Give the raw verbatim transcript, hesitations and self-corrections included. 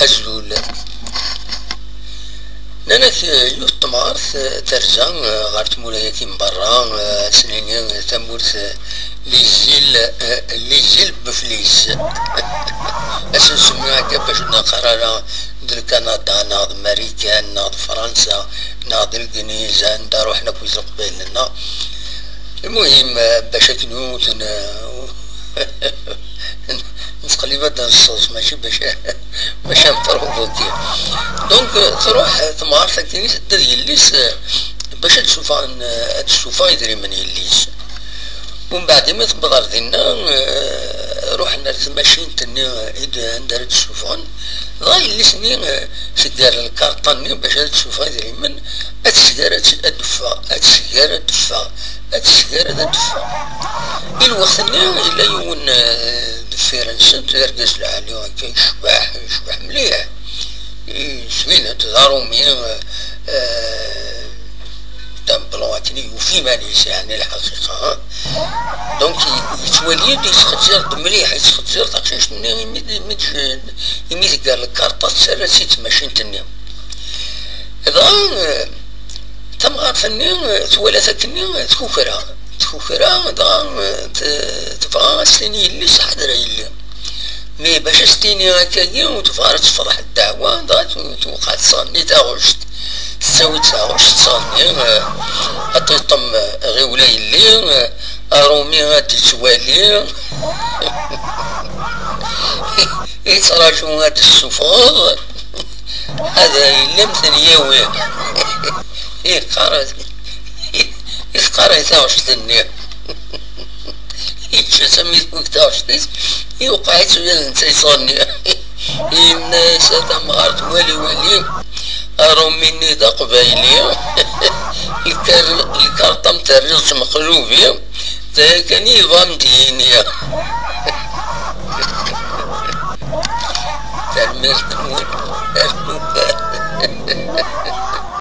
Azul. Nnan-ak, eh, yiwet temɣart, eh, terza, eh, ɣer tmura-agi n berra, eh, ad s-nini, eh, tamurt, eh, les îles, eh, les îles Beflis. Ad s-nsemmi akka bac ur neqqar ara d Lkanada, neɣ d Marikan, neɣ d Fransa, neɣ d Lgniz, anda ruḥen akk Leqbayel-nneɣ. Lmuhim, eh, bac akken ur ten-, eh, nettqellib ad d-nṣeḍ, mačči bac, bac ad nprovoki. Donc, eh, truḥ, eh, temɣart-agi, tedda d yelli-s, eh, bac ad d-sufɣen, eh, ad d-sufeɣ idrimen yelli-s. Umbeɛd, imi tewweḍ ɣer dinna, eh, ruḥen ar tmacint-nni, eh, i d-, anda ara d-sufɣen. Dɣa yelli-s-nni, eh, teggar lkarṭa-nni bac ad d-sufeɣ idrimen, ad tesger, ad, ad d-teffeɣ, ad tesger, ad d-teffeɣ, ad tesger, ad d-teffeɣ. I lweqt-nni, yella yiwen, eh, deffir-nsent, d argaz lɛali, akka yecbeḥ, yecbeḥ mliḥ. Zwina d aṛumi, eh, d ameblu akken i yufa iman-is, yeɛni lḥaqiqa, ha? Donc, yettwali-d, yettxezzir-d mliḥ, yettxezzir taqcict-nni imi d-, imi d-, imi teggar lkarṭa, tettarra-tt-id tmacint-nni. Dɣa, eh, tamɣart-nni, eh, twala-t akkenni, eh, tkukra. Tkukra, dɣa, eh, t-, tebɣa ad s-tini yelli-s, ḥader a yelli. Mais bac ad s-tini akkagi, ur tebɣa ara ad tefḍeḥ ddeɛwa, dɣa tu-, tewqeɛ tesɣenni taɣect. Tettawi-d taɣect, tesɣenni, eh, ad tiṭem, eh, ɣiwel a yelli, eh, aṛumi ad d-yettwali. Yettraǧu ad d-tessufɣeḍ, ad yelli am ten-yawi. Yeqqar-as, yeqqar i taɣect-nni. Yečča-tt am yetwek taɣect-is, yuqeɛ-itt ula d netta yettɣenni. Yenna-as a tamɣart, wali, wali, aṛumi-nni d aqbayli, lkar-, lkarṭa-m terriḍ-tt meqlubi, d aya kan i yebɣa ad m-d-yini. Tanemmirt-nwen.